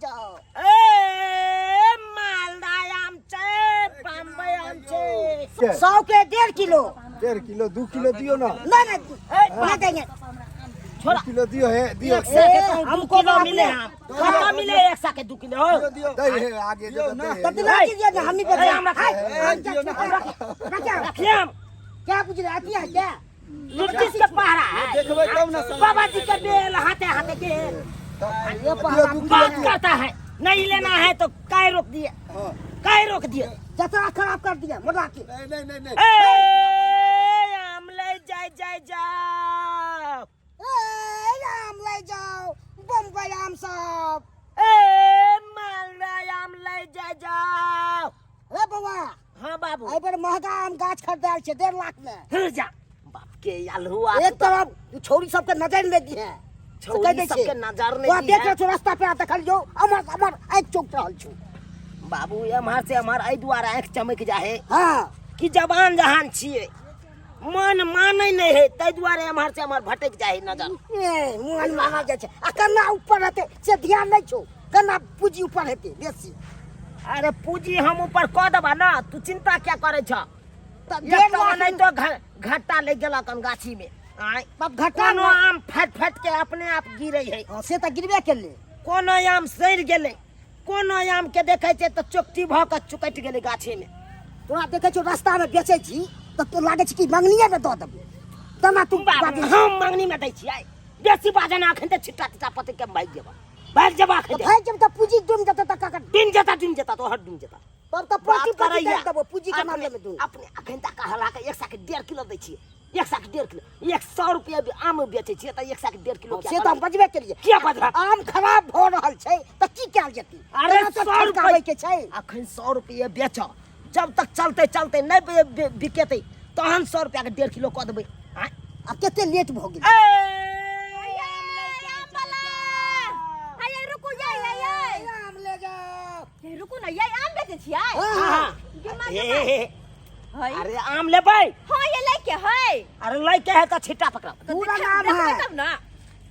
जाओ। ए मालदा आम छै, बम्बई आम छै। 100 के 1.5 किलो। 1.5 किलो 2 किलो दियो ना। नहीं नहीं, नहीं देंगे। छोड़ा। 2 किलो दियो है दियो। एक सौ के तो ए, दू हमको किलो तो मिले अपने- आम। कतना मिले एक सौ के 2 किलो? दियो दियो दे है आगे जो दे है। तो दिला दीजिए ना, हम ही बेचे। ए, हम रखे। ए, दियो ना। रखे। रखिए हम। क्या पूछ रहे आती है क्या? लुट्टी के पहरा है। देखबै तब ना साला। बाबा जी के बेल हाथे हाथे के दियो 2 किलो बात दियो। करता है, नहीं लेना है तो काय रोक दिए? हाँ। काय रोक दिए? जतरा खराब कर दिया मुर्रा के। नहीं नहीं नहीं नहीं। ए आम ले जाए जाए जाओ। ए आम ले जाओ, बम्बई आम सब। ए मालदा आम ले जाए जाओ। ए बउआ। हाँ बाबू। एहि बेर महंगा आम गाछ खरीदायल छै 1.5 लाख में। फिर जा बाप के आलहुआ। एक तरफ छौरी सबके नजर नहि दिहे। छौरी सबके नजर नहि तोरा दिहे। देख रहल छौ रास्ता पे, देखलियौ अमर अमर आँखि चौंक रहल छौ। बाबू एम्हर से एम्हर एहि दुआरे आँखि चमकि जाहे हाँ। कि जवान जहान छियै, मन मानै नहि है, ताहि दुआरे एम्हर से एम्हर भटकि जाहे नजर। ए मन माना जाइ छै आ कन्ना ऊपर हेतै से ध्यान नहि छौ, कन्ना पूंजी ऊपर हेतै बेसी। अरे पूंजी हम ऊपर कऽ देबा ना, तू चिंता क्या करै छ? तऽ एक 1.5 तो लाख नहि तो घाटा लागि गेलक हन गाछी में। आँय। तब घाटा कोनो न- आम फाटि फाटि के अपने आप गिरै है। हाँ, से तऽ गिरबे केलै। कोनो आम सड़ि गेलै, कोनो आम के देखै छै तऽ चोकटी भऽ कऽ चुकटि गेलै गाछी में। तोरा देखै छौ रास्ता में बेचै छी तऽ तो लागै छै कि मंगनीये में दऽ देबै, तना तू बाप, बाजै छी। हम मंगनी में दै छियै बेसी बाजन, अखन तऽ छिट्टा तिट्टा पतक के भागि जेबा, भागि जेबा अखन। तऽ भागि जेबै तऽ पूंजी डूमि जेतै तऽ ककर? डूमि जेता, डूमि जेता, तोहर डूमि जेता। तब तऽ बात पति पति करैया। दे देबो पूंजी के मामले में डूमि। अपने अखन तक कहला के एक सौ के 1.5 किलो दै छियै, एक सौ के 1.5 किलो, 100 रुपया आम बेचै छियै तऽ एक सौ के 1.5 किलो। से तऽ हम बजबे केलियै। किया बजबा? आम खराब भऽ रहल छै तऽ की कयल जेतै? अरे तेना तऽ 100 रुपया ठनकाबै के छै। अखन 100 रुपया बेच, जब तक चलते चलते नहि बिकेतै तहन 100 रुपया के 1.5 किलो कऽ देबै। आँय? आब कते लेट भऽ गेल। ए, हे रुकू ये ये ये आम ले जाओ। ये रुकू ना, ये आम बेचै छियै? हाँ। गे माय, हे, गे माय। हे, हे। है। अरे आम लेबै? हाँ, ये लैके है। अरे लैके है तऽ छिट्टा पकड़ाउ। तऽ दू रंग देखा- आम देखबै है। तब ना।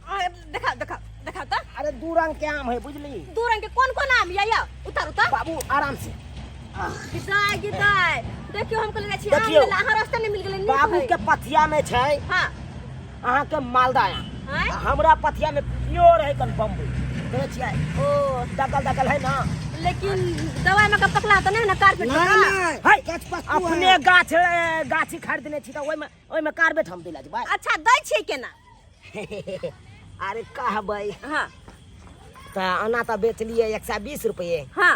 आ, देखा देखा देखा तऽ। अरे 2 रंग के आम है बुझली। 2 रंग के कोन कोन आम या? या उतार उतार। बाबू आराम से। गिदाय गिदाय, देखियो हम कहले छी आम देखियौ। लेला, अहाँ रास्ता नहीं मिल गेलै नीक बाबू है। के पथिया में छै। हाँ। अहाँ के मालदा आम। हाँ? आ हमरा पथिया में प्योर है कन बम्बई। देखै छियै? ओ। दगल दगल है ना। लेकिन दवाई में के पकला तऽ नहीं ना कारपेट नहीं, का? नहीं। है। गाछ पक्कू है। अपने गाछ, ए, गाछी खरीदने छी तऽ ओहिमे, ओहिमे कारबेट हम दिला जेबै। अच्छा दै छियै केना? अरे कहबै। हाँ। तऽ ओना तऽ बेचलियै 120 रुपये। हाँ।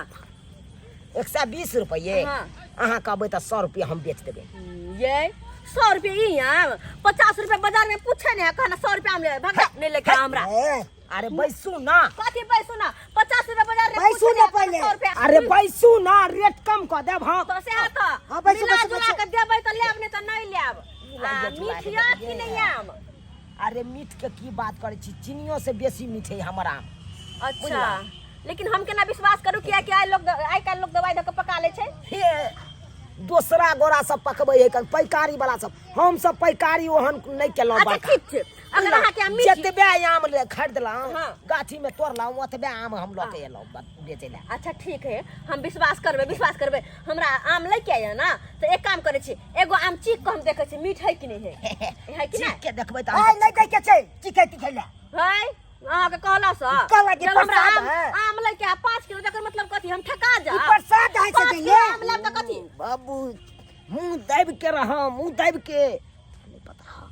120 रुपये। हाँ। अहाँ कहबै तऽ 100 रुपये हम बेच देबै। ये 100 रुपये ई आम 50 रुपये बाजार में पूछे नहीं है, कहना 100 रुपये आम ले भगा नहीं लेके हमरा। ए, अरे बैसू ना। कथी बैसू ना? 50 रुपये बाजार में बैसू पूछे ना नहीं है, पहिले। 100 रुपये। अरे बैसू ना, रेट कम कऽ देब हम। तो से तो हाँ, बैसू, मिला बैसू, जुला बैसू। के देबै तऽ लेब नहीं तऽ नहीं लेब। मिला आ, जुला के मीठ या देबै। कि नहीं आम? अरे मीठ के की बात करै छी, चीनियो से बेसी मीठ है हमर आम। अच्छा, लेकिन हम केना विश्वास करू? किया कि आइ काल्हि लोग दवाई दऽ के पका लै छै। हे दोसरा गोरा सब पकबै है कन पैकारी वाला सब, हम सब पैकारी ओहन नहि केलहुँ अच्छा बड़का। ठीक छै, अगर अहाँ के आम मीठ जतबे आम ले खरीदलहुँ, हाँ। गाछी में तोड़लहुँ, ओतबे आम हम लऽ के एलहुँ बेचै लए। अच्छा ठीक है, हम विश्वास करबै, विश्वास करबै। हमरा आम लै के आइए ना तऽ एक काम करै छी, एगो आम चीख के हम देखै छी मीठ है कि नहीं है, है कि नहीं? चीख के देखबै तऽ ए, नहीं दै के छै चीखै तीखै लए। है अहाँ के कहला से कहला कि जब हमरा प्रसाद आम है। आम लै के आ 5 किलो, तकर मतलब कथी हम ठका जा? ई प्रसाद है से 5 देंगे। किलो आम लेब तऽ कथी? बाबू मुंह दाबि के रह, मुंह दाबि के। नहीं पता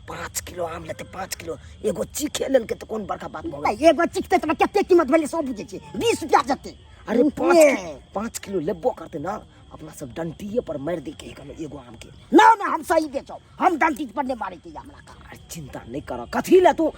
5 किलो आम लेते, 5 किलो एगो चीखे लेलके तऽ कोन बड़का बात भऽ गेलै? नहीं, एगो चीखते तऽ कते कीमत भेलै सब बुझै छी, 20 रुपया जते। अरे ए। 5 किलो लेबो करते ना, अपना सब डंटिए पर मारि दै के है एगो आम के। ना ना, हम सही बेचब, हम डंटी पर नहीं मारे के हमरा का। अरे चिंता नहीं कर, कथी ले तू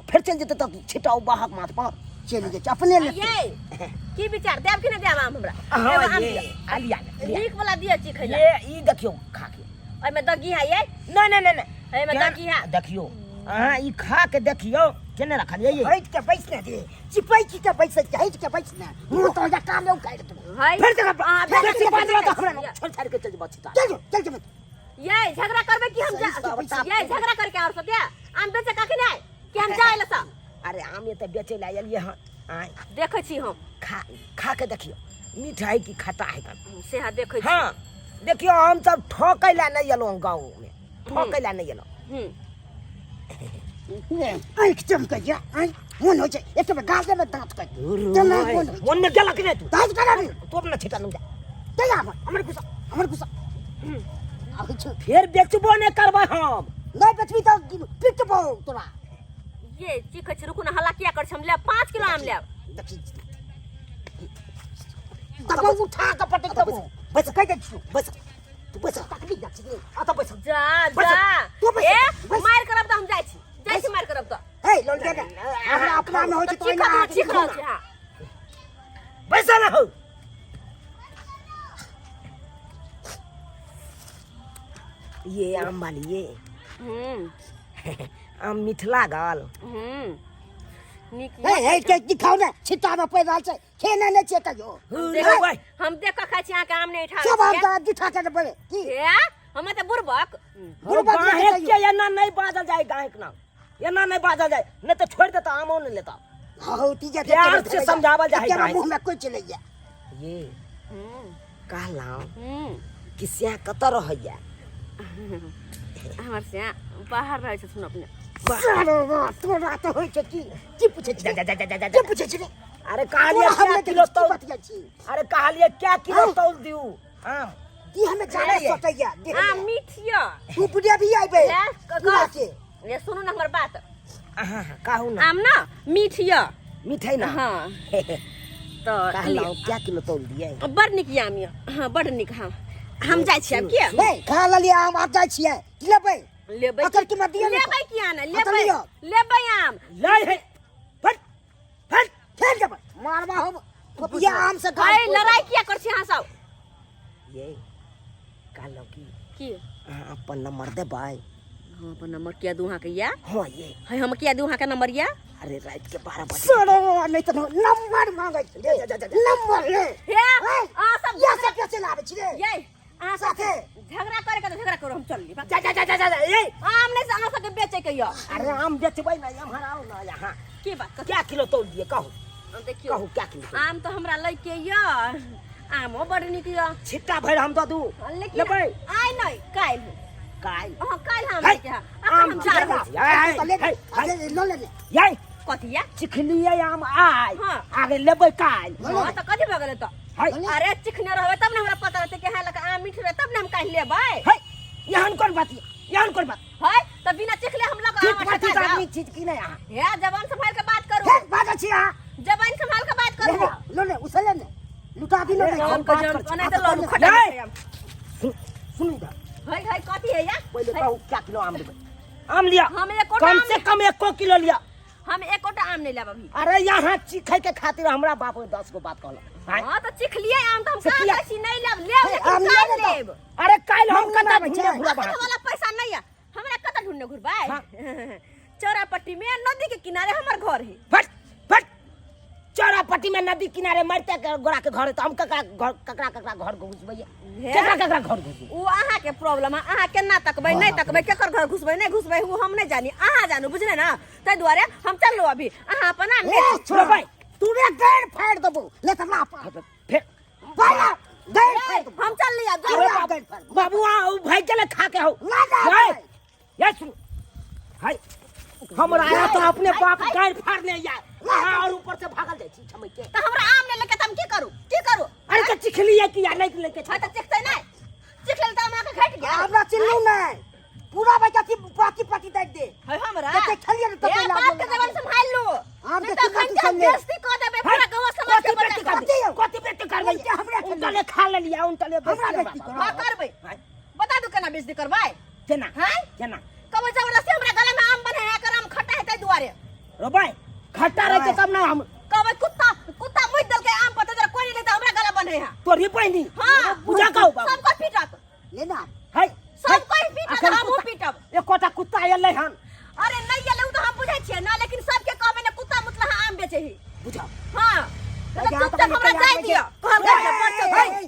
फिर चलि जेतै तऽ छिटाउ बाहक माथ पर। चलि जेतै अपने लेतै। ये की विचार देब कि नहीं देब आम हमरा? हाँ, एगो आम ये, दिअ। आ लिया ने, लिया। नीक वाला दिअ चीखै लए। ये, ई देखियौ खा के। ओहिमे दग्गी है ये? नहीं, नहीं, नहीं, नहीं। एहिमे केना- दग्गी है। देखियौ, अहाँ ई खा के देखियौ, केने रखलियै ये? हटि के बैस ने दे, चिपैक के बैस के, हटि के बैस ने, मुँह तो जा कान उखाड़ि देबौ। है? फिर देखा, अहाँ फिर बेसी से बाजबै बाजबै तऽ तऽ हमरा हमरा छोड़ि छाड़ि के चलि जेबौ छिटा। चल जो, चल जो। ये झगड़ा करबै कि हम जा सही सब बता। ये झगड़ा करके और सब आम बेचे का कि नहीं कि हम जाए लसा? अरे आम ये तऽ बेचै लए एलियै हँ। आय देखै छी हम। खा खा के देखियो मीठ है कि खट्टा है कन। सेहा देखै छी। हाँ देखियो हम सब ठकै ला नहीं एलहुँ गाँव में, ठकै ला नहीं एलहुँ। आँखि चमकैया, आँखि मोन होइ छै एक बेर गाल देबै दाँत काटि तेना मोन होइ छै। मोन में गेलक नहि तू दाँत काटि रे। तू अपना छिटा लग जा। तैया हमर गुस्सा, हमर गुस्सा आबै छै। फेर बेचबो नहि करबै हम। नहि बेचबी तऽ पिटबौ तोरा। ये चीखै छी, रुकू ने, हल्ला किया करै छी? हम लेब 5 किलो आम लेब। देखी तब उठा के पटक देबौ। बैस, कहि दै छियौ। बैस, तू बैस। तकली जाइ छी। आ तऽ बैस। जा बैस। जा। तू बैस, ए बैस। मारि करब तऽ हम जाइ छी, जाइ छी, मारि करब तऽ। हे लौंडे ने, हमरा अपना में होइ छै तऽ तऽ चीखत ओहिना हम चीख रहल छी। हाँ बैस ना हो। ये आम वाली ये आम मीठ लागल। नीक। हे हे के दिखाउ ने, छिट्टा में पड़ि रहल छै, खेने नहि छियै कहियो। हम देख कऽ खाइ छी अहाँके आम नहि उठा। सब आम तऽ जुठा के पड़े की। हे हम तऽ बुड़बक। बुड़बक नहि गाहेक कहियो। के एना नहीं बाजल जाय, गाहेक नाम एना नहीं बाजल जाय, नहीं तो छोड़ देता, आमो नहीं लेता। हाँ, तीजा प्यार से समझावल जाय केना गाहेक। मुंह में कोई चलैया। ये कहलहुँ कि सिया कतऽ रहैया? हमर से बाहर रहै छथुन अपने। सारो रात तोरा तऽ होइ छै की की पूछै छी? जा जा जा जा जा जा। की पूछै छी रे? अरे कहलिए तोरा हम क्या नहि किलो देखै छी, की तौल बतियाइ छी? अरे कहलिए क्या किलो हाँ। तौल दियू आम? दी हमे जाने नहीं है। सटैया देख आम ले। मीठ यऽ। तू बुढ़िया भी आइबे ले, बुढ़ा के। ये सुनू ने हमर बात। हाँ हाँ कहू ना। आम ना मीठ यऽ। मीठ है ना? हाँ तऽ कहलहुँ क्या किलो तौल दिए? बड़ नीक आम यऽ। हाँ बड़ नीक। हाँ हम जाइ छी आब किया। नहीं खा लेलियै आम, आब जाइ छियै की लेबै? लेबै। अकर कीमत दियौ ने। लेबै किया ने? हाँ, तऽ लेबै। लिअ। लेबै आम। लै है फट फट फेर जेबै मारबा हम ये आम से गाल है फोड़ि लड़ाई देबै। किया करै छी अहाँ सब? ये कहलहुँ की की? अहाँ अपन नंबर देबै? हम अपन नंबर किया दू अहाँके या? हाँ ये। है हम किया दू अहाँके नंबर या? अरे रात के 12 बजे। सरो नहीं तऽ नंबर मांगै छै जा, जा, जा, जा। नंबर ले। हे हे, अहाँ सब या सब पैसे लाबै छी रे। ये अहाँ सब साथे। झगड़ा करे के तऽ झगड़ा करू, हम चलली। जा जा जा जा जा ये आम नहि से अहाँ सबके बेचै के यऽ। अरे आम बेचबै ना, एम्हर आउ ना यहाँ। की बात कथी? क्या किलो तौल दिए कहू? देखियौ। कहू क्या किलो तौल? आम तऽ हमरा लै के यऽ, आमो बड़ नीक यऽ। छिट्टा भरि हम दऽ दू। लेकिन लेबै? आइ नहि काल्हि। काल्हि? हाँ काल्हि हम है, लै के हँ। अखन आम हम जा रहल छी। है, तऽ ले है, है, ले, लऽ ले ने। ये कथी या? चिखलियै आम आइ। हाँ। आगे लेबै काल्हि। हाँ तऽ कथी भऽ गेलै तऽ? है। अरे चिखने रहबै तब ने हमरा पता रहतै कि हाँ लऽ आम मीठ रहै तब ने हम काल्हि लेबै। है एहन कोन बात यऽ? एहन कोन बात? है तऽ बिना चिखले हम लऽ कऽ ठीक आम बात ठका आदमी जाउ। छी कि नहि अहाँ? हे जबान संभाल के बात करू। फेर बाजै छी अहाँ। जबान संभाल के बात ले करू। ने, लऽ ले, उसले ने लुटा दिनो अरे नहीं। हम हम बात के करै छी। जन ओना तऽ लऽ लू खटा नहीं। देतै आम। सुन सुनू इधर। है है कथी है या? पहिले है, कहू क्या किलो आम लेबै? आम लिअ। हम एकोटा कम आम से कम एको किलो लिअ। हम एकोटा आम नहि लेब अभी। अरे यहाँ चीखै के खातिर हमरा बाप 10 गो बात कहलक। आँय? हाँ तऽ चिखलियै आम तऽ हम से कहाँ किया? कहै छी नहि लेब, लेब हे, लेकिन आम लिअ काल्हि ने तऽ। लेब। अरे काल्हि हम हम कतऽ लाबै ढूंढने छै। घुरब अखन अहाँके? वाला पैसा नहि यऽ, हमरा कतऽ ढूंढने घुरबै? हाँ। चौरापट्टी में नदी के किनारे हमर घर है। फट फट चौरापट्टी में नदी किनारे मरते के गोरा के घर है, तो हम ककरा घर ककरा ककरा घर घुसबै? हे? ककरा ककरा घर घुसबै? ओ अहाँ के प्रॉब्लम है, अहाँ केना तकबै नहि तकबै, केकर घर घुसबै नहि घुसबै ओ हम नहि जानी, अहाँ जानू, बुझले ना? ताहि दुआरे हम चललहुँ अभी, अहाँ अपन आम ए, बेचू। छोड़ा, लेबै। तूरे गैर फाड़ि देबौ ले तऽ ला पा। फेर बाला गैर फाड़ि देबौ। हम चलली आब, जाउ। अरे बाप, गैर फाड़ि देबौ। बाबू आ उ भाई चले खा के हो। ना जा ये, भाई। ये सुन हाय हमरा आया तो अपने बाप गाड़ फाड़ने यार और ऊपर से भागल जाइ छी छमै के। तऽ हमरा आम नहि लेके तऽ हम की करू, की करू? अरे तऽ चिखलियै कि या नहि लेके छै? हाँ तऽ चिखतै नहि, चिख लेल तऽ हम अहाँके घटि गेल। हमरा चिल्लू नहीं पूरा बच्चा की बाकी पाती दे दे। है हमरा जते खेलिए ने तते ए, लाभ बाप के लेबै। जबान संभाल लू, आम नहीं के तो कीमत अखन के सुन ले। बेइज्जती कऽ देबै पूरा गाँव समाज के कथी बेइज्जती बच्चा। करबै? कथी बेइज्जती करबै? उनके हमरा खेलिए। उनतले खा लेलियै, उनतले हमरा बेइज्जती बेइज्जती करबै। करबै। हाँ करबै, बता दू केना बेइज्जती करबै? केना? हैं? केना? कबो जबरदस्ती हमरा गला में आम बन्हे है, एकर आम खट्टा हेतै दुआरे। रोबै खट्टा रहतै तब ना हम कबो कुत्ता कुत्ता मुइत देलकै आम पर, तोरा कोई नहीं लेतै, हमरा गला बन्हे है। तोरी बहिनी हाँ पूजा कहू बाबू। सब कोई पीटत। ले ना। है सब कोई पीटत, अखन हमहूँ कुत्ता- पीटब। एकोटा कुत्ता एलै हन? अरे नहीं एलै उ तऽ हम बुझै छियै ना, लेकिन सबके कहबै ने कुत्ता मुतला आम बेचै ही। बुझाओ। हाँ तऽ यहाँ चुपचाप तऽ हमरा कहिया जाय आबै दिअ। छै। कहल ए, बड़ ए, चौक। ए,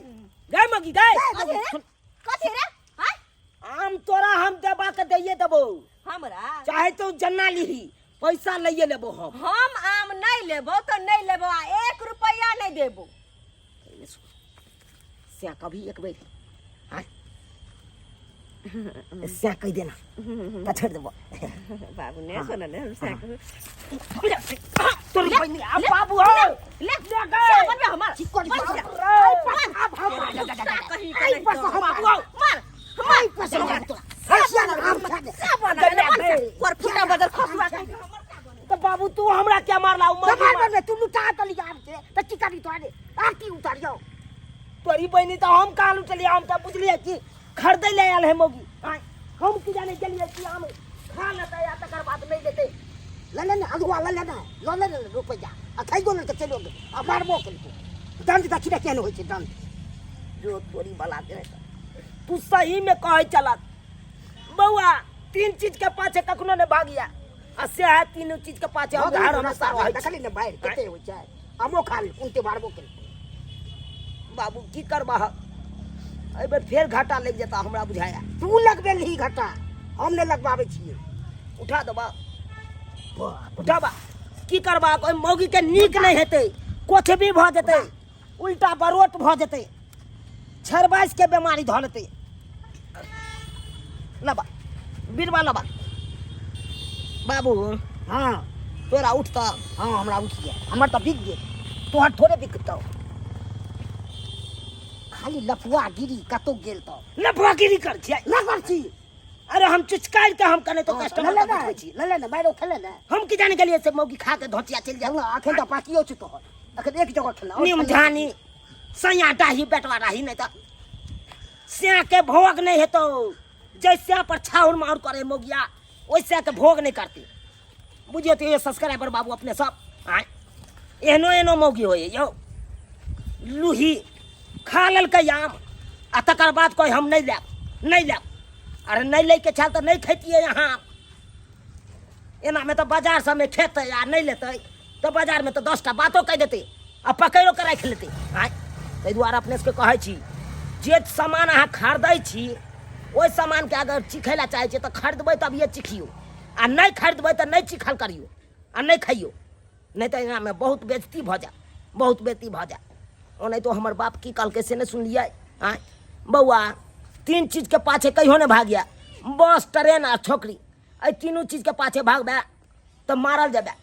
गै मगी गै। कथी रे? कथी रे? हाँ? आम तोरा हम देबा के दैये देबो। हमरा चाहे तो जन्ना लिही पैसा लइए लेबो हम। हम आम नहीं लेबो तो नहीं लेबो, आ 1 रुपया नहीं देबो। से कभी एक बेर आय से कह देना त छोड़ देबो। बाबू ने सुन ने, हम से तोरी बहिनी आ बाबू हो ले ले गए बनबे हमर चिकन बन बाप जा। रे, अब हम कहीं आई पर से हम बाबू आओ। मार आई पर से हम तोरा हसिया ना आम खा दे। सब बना ले, बन जा। कोर फुटा बदल खसुआ कहीं के हमर का बने। तो बाबू तू हमरा क्या मारला? तो मार मार, तू लुटा दली आम के त की करी तोरे आरती उतारियो। तोरी बहिनी तो हम कहाँ लुटलियै? हम तऽ बुझलियै कि खरीदै लए आयल है मौगी। आँय, हम की जाने गेलियै कि आम खा लेतै आ तकर बाद नहि लेतै। ले ले ने अगुआ ले ले ने ल ले ने रुपैआ आ खाइयो ले के चलि गेल आ मारबो केलको। दंड दक्षिणा केहन होइ छै दंड? जो तोरी बला के तू सही में कहै चलत बौआ, 3 चीज के पाछे कखनो ने भागिया आ से है तीनों चीज के पाछे हम हर हमेशा रहै छी। देखली ने बाहर कते होइ छै, आमो खा ले उनते मारबो केलको। बाबू की करबह, एहि बेर फेर घाटा लागि जेता हमरा बुझाया। तू लगबेलही घाटा, हम नहि लगबाबै छियै। उठा देबा उठाबा, की करबा? ओहि मौगी के नीक नहि हेतै, कुछ भी भऽ जेतै, उल्टा बरोट भऽ जेतै, छरबाइस के बेमारी धऽ लेतै। लबा बीरबा लबा बाबू। हाँ तोरा उठता? हाँ हमरा उठि गेल, हमर तऽ बिक गेल, तोहर थोड़े बिकतौ। खाली लफुआ गिरी कतौ गेल तऽ लफुआ गिरी कर छियै? ना कर छी। अरे हम चुचकारि के हम कने तो कस्टमर ले के ले बैठबै छी। ले ले ने मारो खेले ने। हम की जाने गेलियै से मौगी खा के धोतिया चलि जाय। अखन तऽ बाकियो छै तोहर, अखन एक जगह खेला। नीम झानी सैया डाही बेटवा डाही नहीं तऽ स्या के भोग नहीं हेतौ। जै स्या पर छाउर माउर करे मौगिया ओहि स्या के भोग नहीं करती। बुझियौ तऽ ये सब्सक्राइबर बाबू अपने सब आँय एहनो एहनो मौगी होइए यौ। लूही खा लेलकै आम आ तकर बाद कहै हम नहीं लेब नहीं लेब। अरे नहीं लैके छल तऽ नहीं खैतियै अहाँ। एनामे तऽ बाजार सबमे खेतै आ नहीं लेतै तऽ बाजारमे तऽ 10टा बातो कहि देतै आ पकड़ियो के राखि लेतै। आँय ताहि दुआरे अपने सबके कहै छी जे सामान अहाँ खरीदै छी ओहि सामानके अगर चीखै लए चाहै छियै तऽ खरीदबै तभिए चीखियौ आ नहि खरीदबै तऽ नहि चीखल करियौ आ नहि खइयौ, नहि तऽ एनामे बहुत बेइज्जती भऽ जायत, बहुत बेइज्जती भऽ जायत। ओनाहितो हमर बाप की कहलकै से नहि सुनलियै? आँय बौआ, 3 चीजके पाछे कहियो नहि भागिया, बस ट्रेन आ छोकरी, एहि तीनू चीजके पाछे भागबै तऽ मारल जेबै।